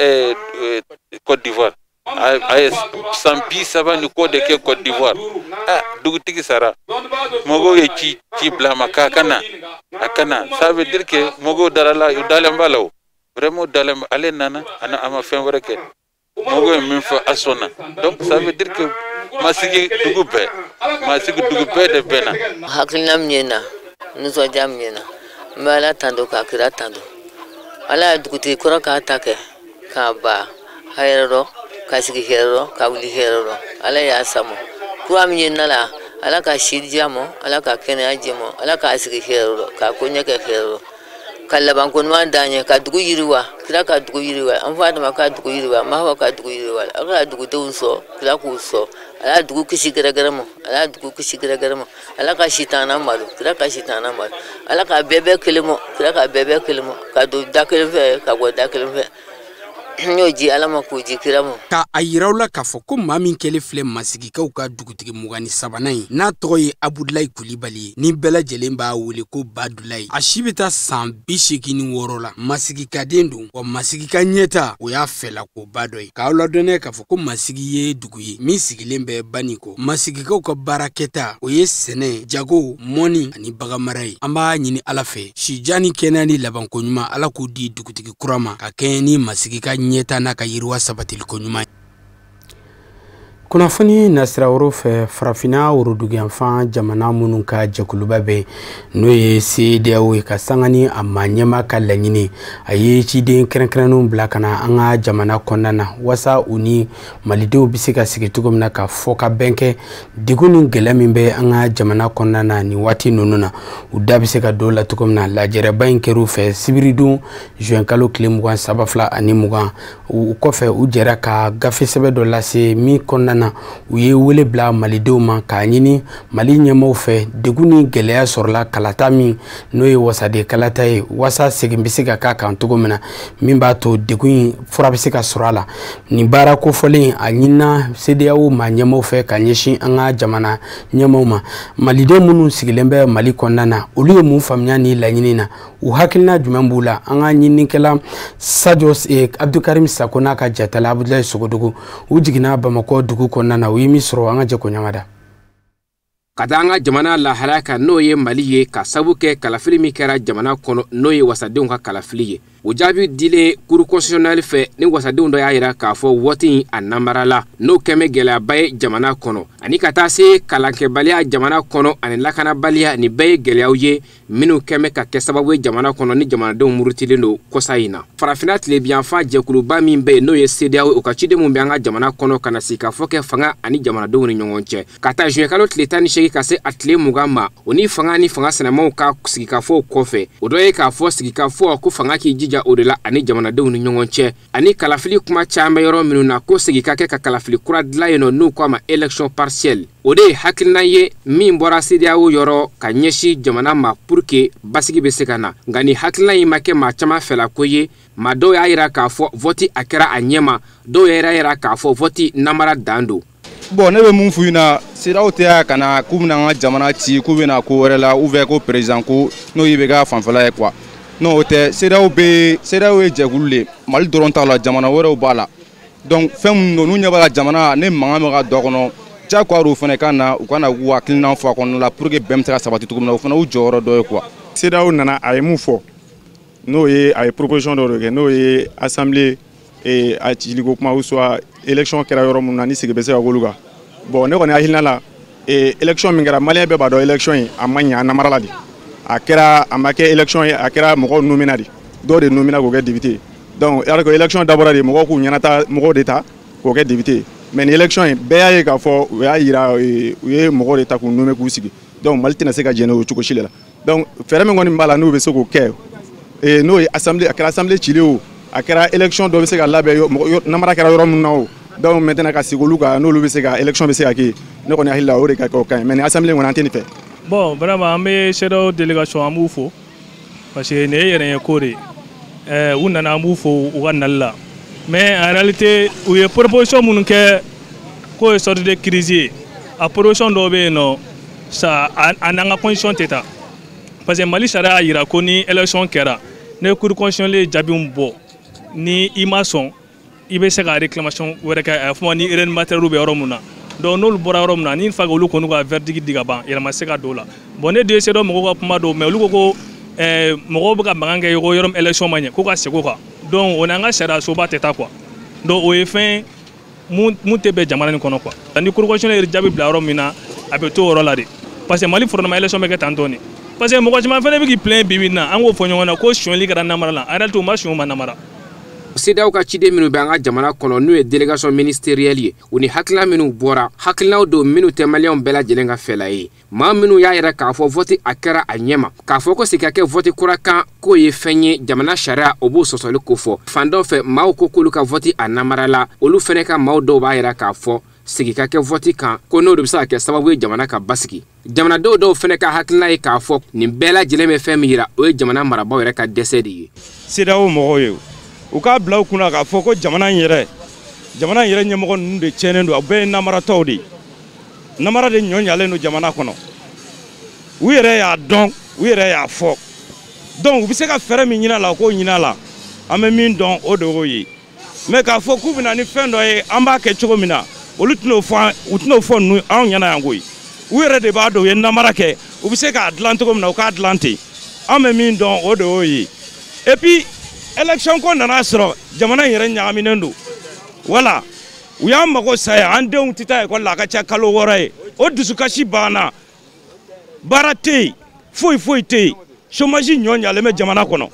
Côte d'Ivoire, a ye san 30 ni kɔ de kɛ Côte d'Ivoire. Ah, dugutigi sara, mɔgɔw ye ci ci bila a ma k'a ka na, a ka na. Ça veut dire que mɔgɔw dara la, u dalen b'a la. O vraiment dalen b'a ale nana, a ma fɛn wɛrɛ kɛ. Mɔgɔw ye min fɔ, a sɔnna. Donc ça veut dire que Masigi dugu bɛɛ, Masigi dugu bɛɛ de bɛnna. Hakilina min ye n na, nisɔndiya min ye n na, n bɛ Ala tando k'a kira tando. Ala ye dugutigi kɔrɔ k'a ta kɛ k'a ban hɛrɛ rɔ, ka sigi hɛrɛ rɔ, ka wuli hɛrɛ rɔ. Ala y'a sama kura min ye na la, Ala ka si diya mɔ, Ala ka kɛnɛya di mɔ, Ala k'a sigi hɛrɛ rɔ, k'a ko ɲɛ kɛ hɛrɛ rɔ, ka labanko ɲuman d'an ye, ka dugu yiriwa, kira ka dugu yiriwa, an fa dama ka dugu yiriwa, Mahawa ka dugu yiriwa. Ala ka dugudenw sɔn, kira k'u sɔn. Ala dugu kisi gɛrɛgɛrɛ ma, Ala dugu kisi gɛrɛgɛrɛ ma. Ala ka sitana malo, kira ka sitana malo. Ala ka bɛɛ bɛɛ kelen mɔ, kira ka bɛɛ bɛɛ kelen mɔ, ka don da kelen fɛ, ka bɔ da kelen fɛ. N y'o di Ala ma k'o di kira ma. Ka a yira aw la k'a fɔ ko maa min kɛlen filɛ masigikaw ka dugutigi 23nan ye, n'a tɔgɔ ye Abudulayi Kulibali ye, ni bɛɛ lajɛlen b'a wele ko Badulayi. A si bɛ taa san 86 la. Masigikaden don, wa masigika ɲɛta o y'a fɛlakoba dɔ ye. K'aw ladɔnniya k'a fɔ ko Masigi ye dugu ye min sigilen bɛ Banikɔ. Masigikaw ka baarakɛta o ye sɛnɛ, jago, mɔni ani baganmara ye. An b'a ɲini Ala fɛ sijan ni kɛnɛya ni labanko ɲuman, Ala k'u di dugutigi kura ma ka kɛɲɛ ni masigi ka ɲɛta n'a ka yiriwa sabatiliko ɲuman ye. Kunnafoni nasira wɛrɛw fɛ, farafinna woroduguyanfan jamana minnu ka jɛkuluba bɛ n'o ye CEDEAO ye, ka sanga ni a maa ɲɛmaa ka laɲini, a ye ciden kɛrɛnkɛrɛnnenw bila ka na an ka jamana kɔnɔna na walasa u ni malidenw bɛ se ka sigi cogo min na ka fɔ ka bɛn kɛ degun ni gɛlɛya min bɛ an ka jamana kɔnɔna na nin waati ninnu na, u da bɛ se ka don la cogo min na. Lajɛrɛba in kɛr'u fɛ sibiridon juin kalo tile 23 2020. O kɔfɛ u jɛra ka gafe sɛbɛn dɔ lase min kɔnɔna na u ye wele bila malidenw ma k'a ɲini Mali ɲɛmaaw fɛ degun ni gɛlɛya sɔrɔla kalata min n'o ye wasaden kalata ye, walasa segin bɛ se ka k'a kan cogo min na, min b'a to degun in fura bɛ se ka sɔrɔ a la. Nin baara kofɔlen a ɲinina CEDEAO maa ɲɛmaaw fɛ ka ɲɛsin an ka jamana ɲɛmaaw ma. Maliden minnu sigilen bɛ Mali kɔnɔna na, olu ye mun faamuya ni laɲini na, u hakilina jumɛn b'u la? An ka ɲininikɛla Sadio Abdoukarim Sako n'a ka jatala Abudulayi Sogodogo, u jiginna Bamakɔ dugu kɔnɔna na, u ye min sɔrɔ, an ka jɛ k'o ɲamada. Ka da an ka jamana lahalaya kan n'o ye Mali ye, ka sabu kɛ kalafili min kɛra jamana kɔnɔ n'o ye wasadenw ka kalafili ye, o jaabi dilen cour constitutionnelle fɛ, ni wasadenw dɔ y'a yira k'a fɔ waati in a namarala, n'o kɛmɛ gɛlɛyaba ye jamana kɔnɔ, ani ka taa se kalankɛbaliya jamana kɔnɔ ani lakanabaliya, nin bɛɛ ye gɛlɛyaw ye minnu kɛmɛ ka kɛ sababu ye jamana kɔnɔ ni jamanadenw murutilen don kɔsa in na. Farafinna tilebiyanfan jɛkuluba min bɛ yen n'o ye CEDEAO, o ka ciden mun bɛ an ka jamana kɔnɔ ka na sigikafɔ kɛ fanga ani jamanadenw ni ɲɔgɔn cɛ, ka taa juin kalo tile 18 ka se a tile 20 ma, o ni fanga ni fanga sinamaw ka sigikafɔw kɔfɛ, o dɔ ye k'a fɔ sigikafɔ ko fanga k'i jija o de la ani jamanadenw ni ɲɔgɔn cɛ, ani kalafili kuma caman bɛ yɔrɔ minnu na ko segin ka kɛ ka kalafili kura dilan yen nɔ n'u k'a ma élection partielle. O de ye hakilina ye min bɔra CEDEAO yɔrɔ ka ɲɛsin jamana ma pour que basigi bɛ se ka na. Nka nin hakilina in ma kɛ maa caman fɛlako ye. Maa dɔw y'a yira k'a fɔ vote a kɛra a ɲɛ ma, dɔw yɛrɛ yira k'a fɔ vote namara dan don. Bon, ne bɛ mun f'u ɲɛna, CEDEAO tɛ ya ka na k'u bɛna an ka jamana ci, k'u bɛna ko wɛrɛ la, ou bien ko président ko n'o ye IBK fanfɛla ye quoi. Non, o tɛ. CEDEAO bɛ, CEDEAO ye jɛkulu de ye, Mali dɔrɔn t'a la, jamana wɛrɛw b'a la. Donc fɛn minnu don, n'u ɲɛ b'a la jamana ne mankan bɛ ka don a kɔnɔ, diyagoya don u fana ka na, u ka na k'u hakilina fɔ a kɔnɔna la pour que bɛn bɛ se ka sabati cogo min na, o fana y'u jɔyɔrɔ dɔ ye quoi. CEDEAO nana, a ye mun fɔ, n'o ye a ye proposition dɔ de kɛ, n'o ye assemblée a ciliko kuma ou soit élection kɛra yɔrɔ mun na ni sigi bɛ se ka k'olu kan. Bon, ne kɔni hakilina la, élection min kɛra, malien bɛɛ b'a dɔn élection in a ma ɲɛ, a namarala de. A kɛra, a ma kɛ élection ye, a kɛra mɔgɔw nomina de, dɔw de nomina k'o kɛ député. Donc alors que élection dabɔra de mɔgɔw k'u ɲɛnata mɔgɔw de ta k'o kɛ député, mais ni élection in bɛɛ y'a ye k'a fɔ u y'a yira u ye mɔgɔw de ta k'u nommer k'u sigi. Donc Mali tɛna se ka jɛn n'o cogo si de la. Donc fɛɛrɛ min kɔni b'a la n'u bɛ se k'o kɛ, n'o ye assemblée, a kɛra assemblée cilen o, a kɛra élection dɔ bɛ se ka labɛn namara kɛra yɔrɔ min na o, donc maintenant ka sigi olu kan, n'olu bɛ se ka élection bɛ se ka kɛ, ne kɔni hakili la o de ka kɛ o ka ɲi, mais ni assemblée kɔni an tɛ nin fɛ. Bon, vraiment an bɛ CEDEAO délégation an b'u fo, parce que nin ye yɛrɛɲɛ ko de ye. U nana, an b'u fo u ka nali la, mais en réalité u ye proposition minnu kɛ k'o ye sortie de crise ye, a proposition dɔw bɛ yen nɔ sa a n'an ka constitution tɛ taa, parce que Mali sariya y'a yira ko ni élection kɛra, ne cour constitutionnelle ye jaabi min bɔ, ni i ma sɔn, i bɛ se ka réclamation wɛrɛ kɛ, a fɔ ni réanimateur bɛ yɔrɔ min na. Donc n'olu bɔra yɔrɔ min na, ni fa olu kɔni ka verdict di ka ban, yɛlɛma tɛ se ka don o la. Bon, ne de ye CEDEAO mɔgɔw ka kuma dɔw mais olu ko mɔgɔw bɛ ka mankan kɛ ko yɔrɔ min élection ma ɲɛ, ko ka segin o kan. Donc o n'an ka sariya soba tɛ taa quoi. Donc o ye fɛn mun tɛ bɛn jamana nin kɔnɔ quoi. Ni cour constitutionnelle ye jaabi bila yɔrɔ min na, a bɛ to o yɔrɔ la de, parce que Mali fɔrɔma élection bɛ kɛ tan tɔ de. Parce que mɔgɔ caman fana bɛ k'i plaint bi bi in na, an k'o fɔ ɲɔgɔn na ko sonyali kɛra namara la, en réalité u ma sonyɛ, u ma namara. CEDEAO ka ciden minnu bɛ an ka jamana kɔnɔ, n'u ye délégation ministérielle ye, u ni hakilina minnu bɔra, hakilinaw don minnu tɛ maliyɛnw bɛɛ lajɛlen ka fɛla ye. Maa minnu y'a yira k'a fɔ vote a kɛra a ɲɛma, k'a fɔ ko segin ka kɛ vote kura kan, k'o ye fɛn ye jamana sariya o b'o sɔsɔli kofɔ. Fan dɔ fɛ, maaw ko k'olu ka vote a namara la, olu fɛnɛ ka maaw dɔw b'a yira k'a fɔ sigi ka kɛ vote kan, ko n'o de bɛ se ka kɛ sababu ye jamana ka basigi. Jamanadenw dɔw fɛnɛ ka hakilina ye k'a fɔ nin bɛɛ lajɛlen bɛ fɛn min yira, o ye jamana marabaaw yɛrɛ ka dɛsɛ de ye. CEDEAO mɔgɔw ye, u k'a bila u kunna k'a fɔ ko jamana in yɛrɛ ɲɛmɔgɔ ninnu de tiɲɛnen don, a bɛɛ ye namaratɔw de ye. Namara de ɲɔ ɲalen don jamana kɔnɔ. U yɛrɛ y'a dɔn, u yɛrɛ y'a fɔ. Donc u bɛ se ka fɛɛrɛ min ɲini a la, u k'o ɲini a la. An bɛ min dɔn, o de y'o ye. Mais k'a fɔ k'u bɛ na ni fɛn dɔ ye, an b'a kɛ cogo min na, olu tɛn'o fɔ, u tɛn'o fɔ ninnu anw ɲɛna yan koyi. U yɛrɛ de b'a dɔn u ye namara kɛ, u bɛ se k'a dilan cogo min na, u k'a dilan ten. An bɛ min dɔn, o de y'o ye. Et puis élection ko nana sɔrɔ jamana in yɛrɛ ɲagaminen don. Voilà, u y'an mago sa yan, an denw tɛ taa ekɔli la, a ka ca kalo 6 ye. O dusukasi banna, baara tɛ yen, foyi foyi tɛ yen, chômage ɲɔ ɲalen bɛ jamana kɔnɔ,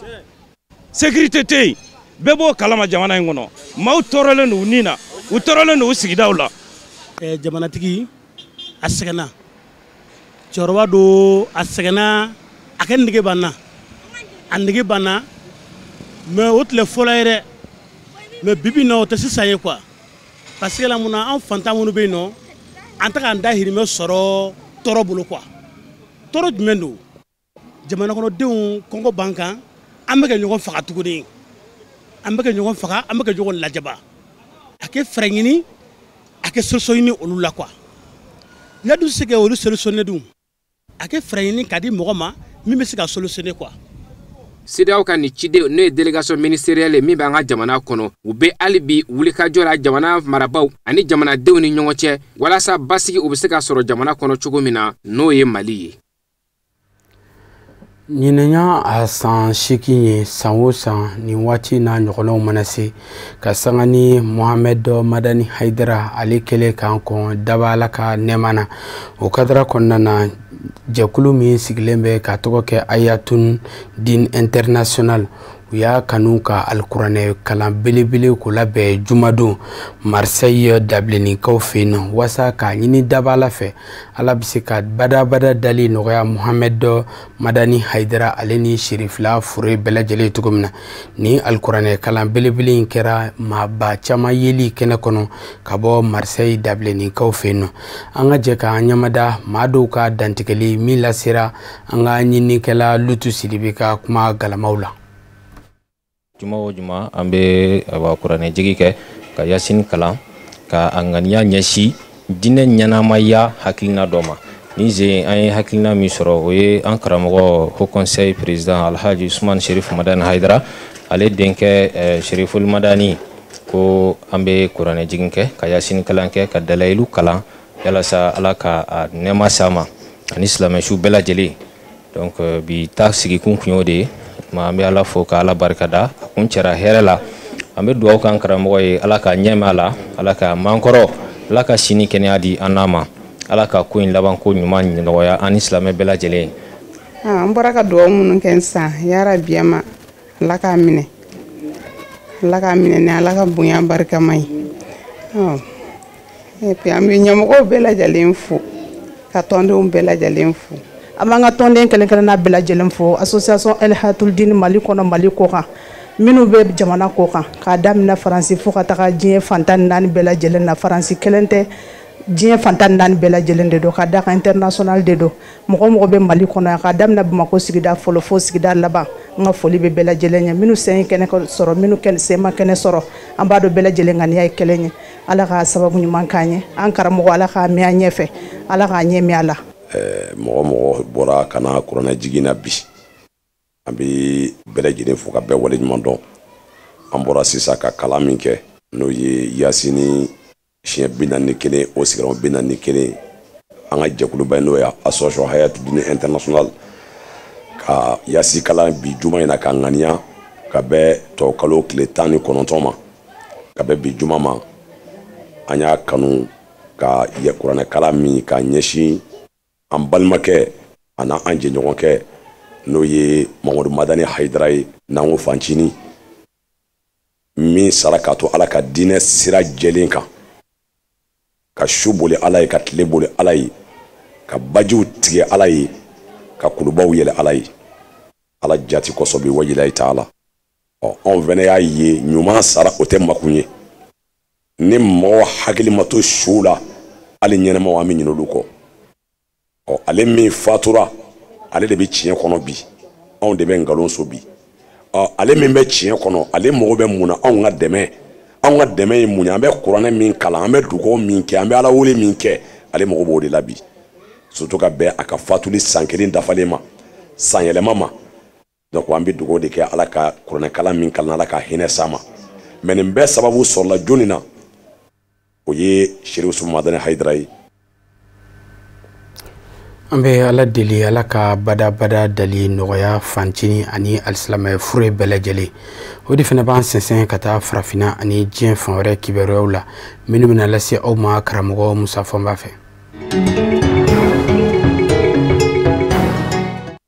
sécurité tɛ yen, bɛɛ b'o kalama jamana in kɔnɔ. Maaw tɔɔrɔlen don u ni na, u tɔɔrɔlen don u sigidaw la. Jamanatigi a sɛgɛnna, cɛkɔrɔba don, a sɛgɛnna, a kɛ nege banna, a nege banna. Mais o tile fɔlɔ ye dɛ, mais bibi na o tɛ sisan ye quoi. Parce que la mun na, an fantan minnu bɛ yen nɔ, an tɛ k'an dahirimɛ sɔrɔ tɔɔrɔ bolo quoi. Tɔɔrɔ jumɛn don? Jamana kɔnɔdenw kɔngɔ b'an kan, an bɛ ka ɲɔgɔn faga tuguni, an bɛ ka ɲɔgɔn faga, an bɛ ka ɲɔgɔn lajaba. A kɛ fɛɛrɛ ɲini, a kɛ solution ɲini olu la quoi. N'a dun se kɛ olu solutionner dun, a kɛ fɛɛrɛ ɲini k'a di mɔgɔ ma min bɛ se ka solutionner quoi. CEDEAO ka nin ciden, n'o ye délégation ministérielle ye min b'an ka jamana kɔnɔ, u bɛ hali bi wulikajɔ la jamana marabaaw ani jamanadenw ni ɲɔgɔn cɛ, walasa basigi u bɛ se ka sɔrɔ jamana kɔnɔ cogo min na, n'o ye Mali ye. Ɲinɛnya a san 8 ye, san o san nin waati n'a ɲɔgɔnnaw mana se, ka sanga ni Mohamed Madani Haidara ale kɛlen k'an kɔn daba Ala ka nɛɛma na. O kadara kɔnɔna na, jɛkulu min sigilen bɛ ka tɔgɔ kɛ Ayatun Din International, u y'a kanu ka alikuranɛ kalan belebele k'o labɛn jumadon Marseille dabilenninkaw fɛ yen nɔ, walasa k'a ɲini daba Ala fɛ, Ala bɛ se ka badabada dali nɔgɔya Mohamed Madani Haidara ale ni Sherifila Fure bɛɛ lajɛlen cogo min na. Nin alikuranɛ kalan belebele in kɛra maaba caman yeli kɛnɛ kɔnɔ ka bɔ Marseille dabilenninkaw fɛ yen nɔ. An ka jɛ k'an ɲɛmada maa dɔw ka dantigɛli min lasera an ka ɲininikɛla Lutu Sidibe ka kuma galamaw la. Juma o juma an bɛ kuranɛ jigi kɛ ka yasin kalan ka a ŋaniya ɲɛsin diinɛ ɲɛnamaya hakilina dɔ ma. Ni zen an ye hakilina min sɔrɔ, o ye an karamɔgɔ Haut Conseil président Alhaji Usman Sherif Madani Haidara, ale denkɛ Sheriful Madani, ko an bɛ kuranɛ jigin kɛ ka yasin kalan kɛ ka dalayilu kalan yalasa Ala ka a nɛɛma s'a ma ani silamɛsu bɛɛ lajɛlen. Donc bi ta sigikun kun y'o de ye. An bɛ Ala fo ka Ala barikada, a kun cɛra hɛrɛ la. An bɛ dugawu k'an karamɔgɔ ye, Ala ka ɲɛmɛ a la, Ala ka mankɔrɔ, Ala ka sini kɛnɛya di an n'a ma, Ala ka ko in laban ko ɲuman nɔgɔya an ni silamɛ bɛɛ lajɛlen. An bɔra ka dugawu minnu kɛ sisan, yarabi ma Ala k'a minɛ, Ala k'a minɛ ni Ala ka bonya barikama ye. Et puis an bɛ ɲɛmɔgɔw bɛɛ lajɛlen fo, ka tɔndenw bɛɛ lajɛlen fo. An b'an ka tɔnden kelen kelenna bɛɛ lajɛlen fo, association El Hayatul Din Mali kɔnɔ, Mali kɔkan, minnu bɛ jamana kɔkan, k'a daminɛ Faransi fo ka taga diɲɛ fan 14 bɛɛ lajɛlen na. Faransi kelen tɛ, diɲɛ fan 14 bɛɛ lajɛlen de don, ka d'a kan international de don. Mɔgɔ mɔgɔ bɛ Mali kɔnɔ yan, k'a daminɛ Bamakɔ sigida fɔlɔ fo sigida laban, n ka foli bɛ bɛɛ lajɛlen ye. Minnu sen ye kɛnɛ sɔrɔ, minnu sen ma kɛnɛ sɔrɔ, an b'a dɔn bɛɛ lajɛlen ŋaniya ye kelen ye. Ala ka sababu ɲuman k'an ye, an karamɔgɔ Ala k'a mɛn an ɲɛfɛ, Ala k'a ɲɛ mɛn a la. Mɔgɔ mɔgɔ bɔra ka na kuranɛ jigin na bi, an bɛ bɛɛ lajɛlen fo ka bɛɛ waleɲuman dɔn. An bɔra sisan ka kalan min kɛ, n'o ye yasini siɲɛ 41, o sigiyɔrɔma 41, an ka jɛkuluba ye, n'o ye association Hayatul Din International, ka yasi kalan bi juma in na ka ŋaniya ka bɛn tubabukalo tile 19 ma, ka bɛn bi juma ma. An y'a kanu ka kuranɛ kalan min ka ɲɛsin an balimakɛ, A n'an jɛɲɔgɔnkɛ n'o ye Mamadu Madani Hayidara ye, n'an ko fancinin min sara k'a to Ala ka diinɛ sira jɛlen kan, ka su boli Ala ye, ka tile boli Ala ye, ka bajiw tigɛ Ala ye, ka kulubaw yɛlɛ Ala ye, Ala jati kosɔn bi wajilayi taala. Ɔ, anw fana y'a ye ɲuman sara o tɛ makun ye. Ni mɔgɔ hakili ma to su la, hali ɲɛnɛmaw an bɛ ɲinɛ olu kɔ. Ɔ, ale min fatura, ale de bɛ tiɲɛ kɔnɔ bi, anw de bɛ nkalon so bi. Ɔ, ale min bɛ tiɲɛ kɔnɔ, ale mago bɛ mun na? Anw ka dɛmɛ, anw ka dɛmɛ ye mun ye? An bɛ kuranɛ min kalan, an bɛ dugawu min kɛ, an bɛ Ala wele min kɛ, ale mago b'o de la bi. Surtout ka bɛn a ka fatuli san kelen dafalen ma, san yɛlɛma ma. Donc an bɛ dugawu de kɛ Ala ka kuranɛkalan min kalan, Ala ka hinɛ s'a ma. Mais nin bɛɛ sababu sɔrɔla jɔnni na? O ye Serifu Usumani Madani Hayidara ye. An bɛ Ala deli, Ala ka badabada dali nɔgɔya fancinin ani alisilamɛ fure bɛɛ lajɛlen. O de fana b'an sɛnsɛn ka taa farafinna ani diɲɛ fan wɛrɛ kibaruyaw la, minnu bɛna lase aw ma karamɔgɔ Musa Fɔnba fɛ.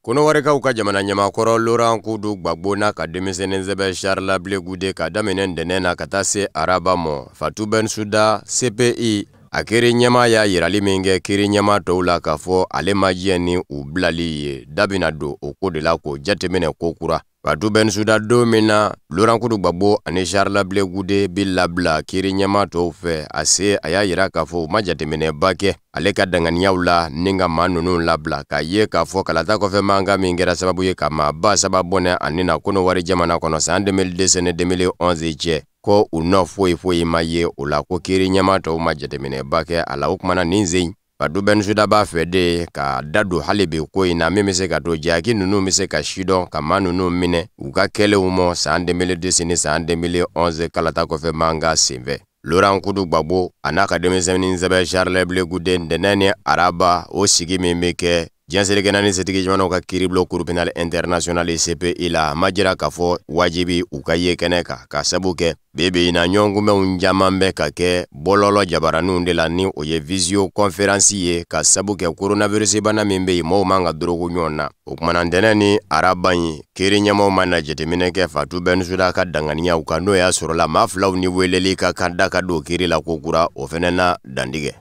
Kɔnɔwarikaw ka jamana ɲɛmaakɔrɔ Laurent Kudu Gbagbo n'a ka denmisɛnnin sɛbɛ Charles Blé Goudé ka daminɛ ntɛnɛn na ka taa se araba mɔ, Fatou Bensouda CPI a kiiri ɲɛmaa y'a yirali min kɛ kiiri ɲɛmaa tɔw la k'a fɔ ale ma jɛ ni u bilali ye, da bɛna don o ko de la k'o jateminɛ ko kura. Fatou Bensouda don min na Laurent Kudu Gbagbo ani Charles Blé Goudé bi labila kiiri ɲɛmaa tɔw fɛ, a se a y'a yira k'a fɔ u ma jateminɛba kɛ ale ka danganiyaw la ni ka maa ninnu labila, k'a ye k'a fɔ kalata kɔfɛ mankan min kɛra sababu ye ka maa 3000 bɔnɛ ani na Kɔnɔwari jamana kɔnɔ san 2010 ni 2011 cɛ, ko u nɔ foyi foyi ma ye o la, ko kiiri ɲɛmaa tɔw ma jateminɛba kɛ a la. O kumana nin sen Fatou Bensouda b'a fɛ de ka da don hali bi ko in na, min bɛ se ka to jaki ninnu bɛ se ka sidɔn ka maa ninnu minɛ u ka kɛlenw mɔ san 2010 ni san 2011 kalata kɔfɛ mankan senfɛ. Laurent Kudu Gbagbo a n'a ka denmisɛnnin sɛbɛ Charles Blé Goudé ntɛnɛn ni araba o sigi min bɛ kɛ diɲɛ seleke naani setigi jamanaw ka kiiribulon Cour pénale internationale CPI la, a ma jira k'a fɔ wajibi u ka ye kɛnɛ kan, ka sabu kɛ bi bi in na ɲɔgɔnkunbɛnw caman bɛ ka kɛ bɔlɔlɔ jabaraninw de la, ni o ye visio conférence ye, ka sabu kɛ coronavirus bana min bɛ yen, mɔgɔw man ka dorogo ɲɔgɔn na. O kumana ntɛnɛn ni araba in kiiri ɲɛmaaw ma na jateminɛ kɛ Fatou Bensouda ka danganiyaw kan, n'o y'a sɔrɔla maa filaw ni weleli ka kan da ka don kiiri la ko kura, o fɛnɛ na dantigɛ.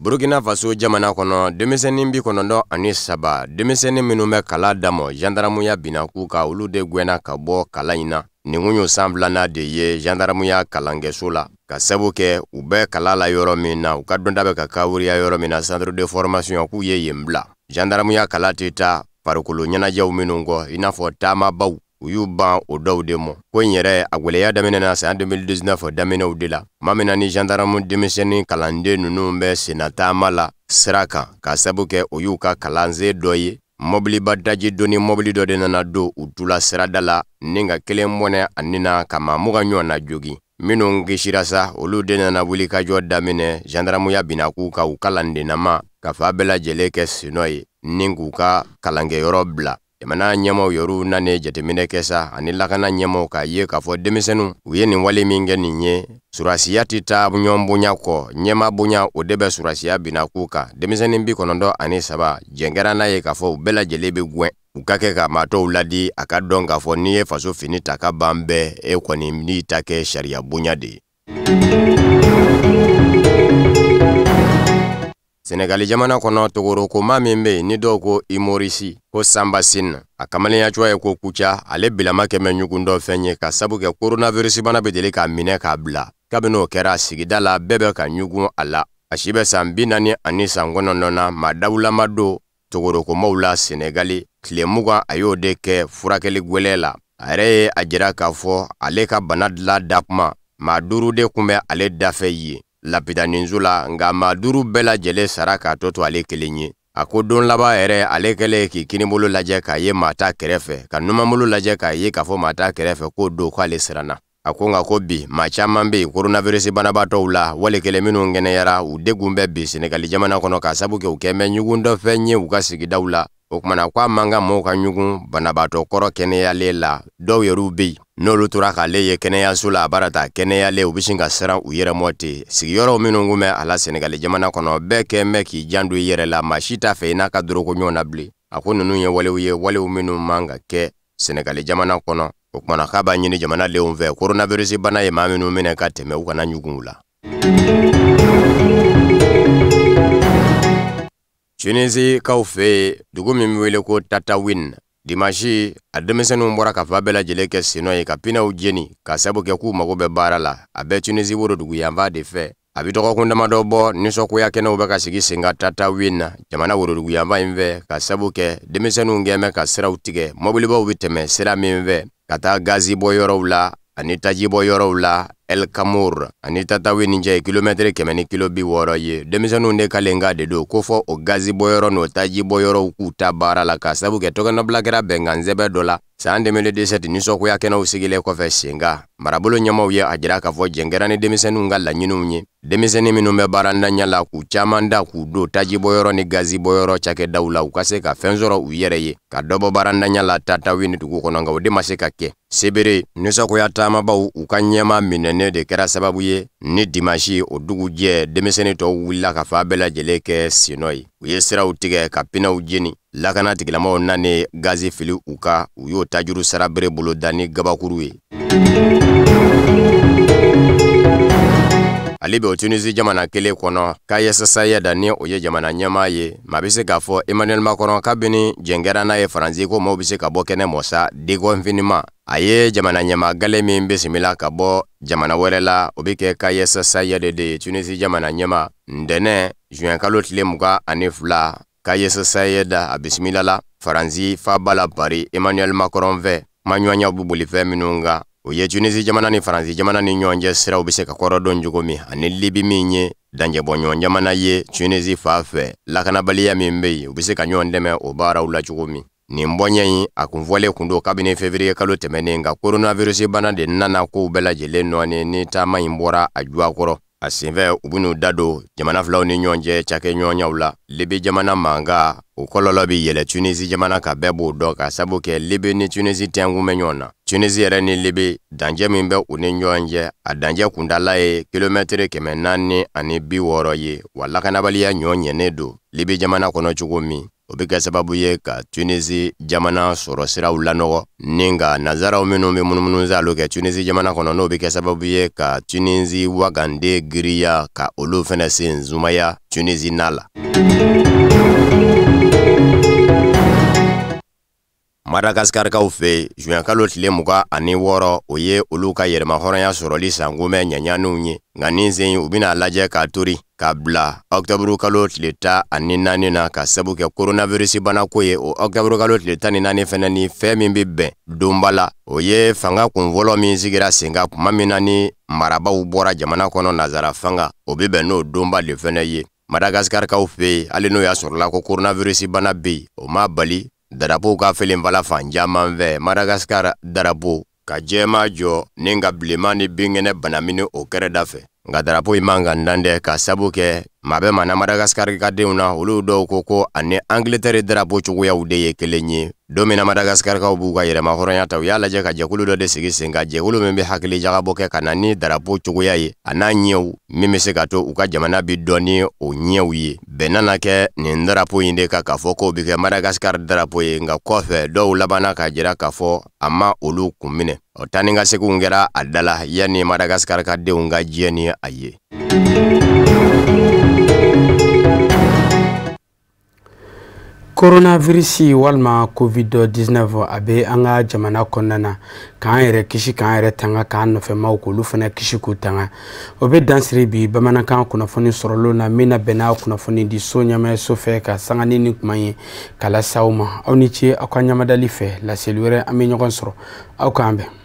Burkina Faso jamana kɔnɔ, denmisɛnnin 93, denmisɛnnin minnu bɛ kalan damɔ gendarmeya binna k'u kan, olu de gɛnna ka bɔ kalan in na. Nin kun y'o san filanan de ye gendarmeya kalankɛso la, ka sabu kɛ u bɛ kalan la yɔrɔ min na, u ka dɔnta bɛ ka kawuriya yɔrɔ min na, centre de formation, k'u ye yen bila. Gendarmeya kalan tɛ taa farikolo ɲɛnajɛw minnu kɔ, i n'a fɔ taamabaw, u y'u ban o dɔw de mɔ. Ko in yɛrɛ a gwɛlɛya daminɛna san 2019 daminɛw de la, tuma min na ni gendarme denmisɛnnin kalanden ninnu bɛ senna taama la sira kan, ka sabu kɛ o y'u ka kalansen dɔ ye. Mɔbiliba daji donni mɔbili dɔ de nana don u tula sirada la ni ka kelen mɔnɛ a ni na ka maa 20 ɲɔgɔn na jogin. Minnu kisira sa, olu de nana wulikajɔ daminɛ gendarmeya binna k'u kan u kalandennama ka fa bɛɛ lajɛlen kɛ senɔ ye ni k'u ka kalankɛyɔrɔ bila. Jamana ɲɛmaaw yɛrɛw nanen jateminɛ kɛ sa ani lakana ɲɛmaaw k'a ye k'a fɔ denmisɛnninw u ye nin wale min kɛ nin ye, surasiya tɛ taa ɲɔgɔn bonya kɔ, ɲɛmaa bonya o de bɛ surasiya binna k'u kan. Denmisɛnnin 93 jɛn kɛra n'a ye k'a fɔ u bɛɛ lajɛlen bɛ gɛn, u ka kɛ ka maa tɔw ladi a ka dɔn k'a fɔ n'i ye faso fini ta ka ban bɛɛ, e kɔni n'i ta kɛ sariya bonya de ye. Senegali jamana kɔnɔ, togorokoma min bɛ yen ni dɔw ko Imorisi ko Samba Sine, a kamalenya cogoya ye ko Kuca, ale bilama kɛmɛ ɲugundɔ fɛn ye ka sabu kɛ coronavirus bana bɛ deli k'a minɛ k'a bila. Kabini o kɛra sigida la, bɛɛ bɛ ka ɲugun a la. A si bɛ san 49 na, maa dawulama don togorokomaw la Senegali. Tile 20 a y'o de kɛ furakɛli gwɛlɛ la. A yɛrɛ ye a jira k'a fɔ ale ka bana dilan da kuma, maa 5 de kun bɛ ale dafɛ yen lapitaninso la, nka maa 5 bɛɛ lajɛlen sara k'a tɔ to ale kelen ye. A ko don laban yɛrɛ, ale kɛlen k'i kinibolo lajɛ k'a ye maa t'a kɛrɛfɛ, ka numanbolo lajɛ k'a ye k'a fɔ maa t'a kɛrɛfɛ, k'o don k'ale siranna. A ko nka ko bi maa caman bɛ yen coronavirus banabaatɔw la, wali kelen minnu kɛnɛyara, u degun bɛ bi Senegali jamana kɔnɔ k'a sabu kɛ u kɛn bɛ ɲugundɔfɛn ye u ka sigidaw la. O tuma na ko a man kan mɔgɔw ka ɲugun banabaatɔ kɔrɔ kɛnɛyalen la. Dɔw yɛrɛw bɛ yen, n'olu tora k'ale ye kɛnɛyaso la, a bara ta kɛnɛyalen, u bɛ sin ka siran u yɛrɛ mɔ ten. Sigiyɔrɔw minnu kun bɛ a la Senegali jamana kɔnɔ, bɛɛ kɛn bɛ k'i janto i yɛrɛ la, maa si t'a fɛ i n'a ka doroko ɲɔgɔn na bilen. A ko ninnu ye walew ye, walew minnu man ka kɛ Senegali jamana kɔnɔ. O tuma na k'a b'a ɲini jamanadenw fɛ, coronavirus bana ye maa minnu minɛ ka tɛmɛ, u kana ɲugun u la. Tunisikaw fɛ yen, dugu min bɛ wele ko Tatawin, dimanche a denmisɛnninw bɔra ka fa bɛɛ lajɛlen kɛ senɔ ye ka pinɛw jeni ka sabu kɛ k'u mago bɛ baara la. A bɛ Tunisi worodugu yanfan de fɛ. A bɛ dɔgɔkun damadɔ bɔ, nisɔngoya kɛnɛw bɛ ka sigi sen kan Tatawin na, jamana worodugu yanfan in fɛ, ka sabu kɛ denmisɛnninw kɛn bɛ ka siraw tigɛ, mɔbilibaw bɛ tɛmɛ sira min fɛ ka taa gazi bɔ yɔrɔw la ani taji bɔ yɔrɔw la. El Kamour ani Tatawin cɛ ye kilomɛtiri 100 ni kilo 60 ye. Denmisɛnninw de kalenkan de don ko fɔ o gazi bɔ yɔrɔ n'o taji bɔ yɔrɔw k'u ta baara la, ka sabu kɛ tɔgɔnɔbila kɛra bɛnkan sɛbɛn dɔ la san 2017 nisɔngoya kɛnɛw sigilen kɔfɛ sen kan. Marabolo ɲɛmaaw ye a jira k'a fɔ jɛn kɛra ni denmisɛnninw ka laɲiniw ye. Denmisɛnnin minnu bɛ baarantanya la, k'u caman da k'u don taji bɔ yɔrɔ ni gazi bɔ yɔrɔ cakɛdaw la, u ka se ka fɛn sɔrɔ u yɛrɛ ye ka dɔ bɔ baarantanya la Tatawin dugu kɔnɔ, nka o de ma se ka kɛ. Sebere nisɔngoya taamabaw u ka ɲɛma minɛnen de kɛra sababu ye ni dimanche o dugujɛ denmisɛnnin tɔw wulila ka fa bɛɛ lajɛlen kɛ senɔ ye. U ye siraw tigɛ ka pinɛw jeni. Lakana tigilamɔgɔw nanen gazi fili u kan, u y'o tajuru sara bere bolo da ni gabakuru ye. Ale bɛ o Tunisi jamana kelen kɔnɔ, Kais Saied ni o ye jamana ɲɛmaa ye. Maa bɛ se k'a fɔ Emmanuel Macron kabini jɛn kɛra n'a ye Faransi ko maaw bɛ se ka bɔ kɛnɛ mɔ sa déconfinement, a ye jamana ɲɛmaa gale min bisimila ka bɔ jamana wɛrɛ la, o bɛ kɛ Kais Saied de ye. Tunisi jamana ɲɛmaa ntɛnɛn juin kalo tile 22, Kais Saied a bisimila la Faransi faaba la Paris Emmanuel Macron fɛ. Kumaɲɔgɔnyaw bɛ boli fɛn minnu kan, o ye Tunisi jamana ni Faransi jamana ni ɲɔgɔn cɛ siraw bɛ se ka kɔrɔdɔn cogo min, ani Libi min ye danjɛbɔɲɔgɔn jamana ye Tunisi fan fɛ, lakanabaliya min bɛ yen, u bɛ se ka ɲɔgɔn dɛmɛ o baaraw la cogo min. Nin bɔɲɛ in a kun fɔlen kun don kabini février kalo tɛmɛnen, nka coronavirus bana de nana kow bɛɛ lajɛlen nɔɔni ni taama in bɔra a juwa kɔrɔ. A senfɛ u bɛn'u da don jamana filaw ni ɲɔgɔn cɛ cakɛɲɔgɔnyaw la. Libi jamana mankan o kɔlɔlɔ bɛ yɛlɛ Tunisi jamana kan, bɛɛ b'o dɔn, ka sabu kɛ Libi ni Tunisi tɛnkun bɛ ɲɔgɔn na. Tunisi yɛrɛ ni Libi dancɛ min bɛ u ni ɲɔgɔn cɛ, a dancɛ kuntala ye kilomɛtiri 460 ye. Wa lakanabaliya ɲɔ ɲɛnen don Libi jamana kɔnɔ cogo min, o bɛ kɛ sababu ye ka Tunisi jamana sɔrɔ siraw lanɔgɔ, ni ka nanzaraw minnu bɛ munumunu salo kɛ Tunisi jamana kɔnɔ, n'o bɛ kɛ sababu ye ka Tunisi wagande giriya ka olu fɛnɛ sen sumaya Tunisi na la. Madagaskarikaw fɛ yen, juin kalo tile 26, o ye olu ka yɛrɛmahɔrɔnya sɔrɔli sankunbɛn ɲaɲaniw ye. Nka nin sen u bɛna lajɛ k'a tori k'a bila octobre kalo tile 14 na, ka sabu kɛ coronavirus bana ko ye. O octobre kalo tile 14 fɛnɛ ni fɛn min bɛ bɛn donba la, o ye fanga kunfɔlɔ min sigira sen kan tuma min na ni marabaw bɔra jamana kɔnɔ nanzara fanga, o bɛ bɛn n'o donba de fɛnɛ ye. Madagaskarikaw fɛ yen, hali n'o y'a sɔrɔla ko coronavirus bana bɛ yen, o ma bali darapow ka felenfala fan caman fɛ. Madagascar darapo ka jɛma jɔ ni ka bilenman ni binkɛnɛ banamini o kɛrɛda fɛ. Nka darapo in man ka dan dɛ, ka sabu kɛ maa bɛ maa na Madagascar ka denw na, olu dɔw ko ko ani Angleterre darapo cogoyaw de ye kelen ye. Don min na Madagascarkaw b'u ka yɛrɛmahɔrɔnya ta, u y'a lajɛ ka jɛkulu dɔ de sigi sen kan, jɛkulu min bɛ hakili jagabɔ kɛ ka na ni darapo cogoya ye a n'a ɲɛw min bɛ se ka to u ka jamana bi dɔn ni o ɲɛw ye. Bɛn nana kɛ nin darapo in de kan k'a fɔ k'o bɛ kɛ Madagascar darapo ye. Nka kɔfɛ dɔw labanna k'a jira k'a fɔ a ma olu kun minɛ. O taa ni ka seginw kɛra a da la yanni Madagascar ka denw ka diɲɛ ni a ye. Coronavirus walima COVID-19 a bɛ an ka jamana kɔnɔna na, k'an yɛrɛ kisi, k'an yɛrɛ tanga, k'an nɔfɛmaw k'olu fana kisi k'u tanga. O bɛ dansiri bi bamanankan kunnafoni sɔrɔlenw na min na bɛn n'a kunnafoni di so ɲɛmaayaso fɛ ka sanga ni nin kuma ye k'a lase aw ma. Aw ni ce aw ka ɲamadali fɛ. Laseli wɛrɛ an bɛ ɲɔgɔn sɔrɔ, aw k'an bɛn.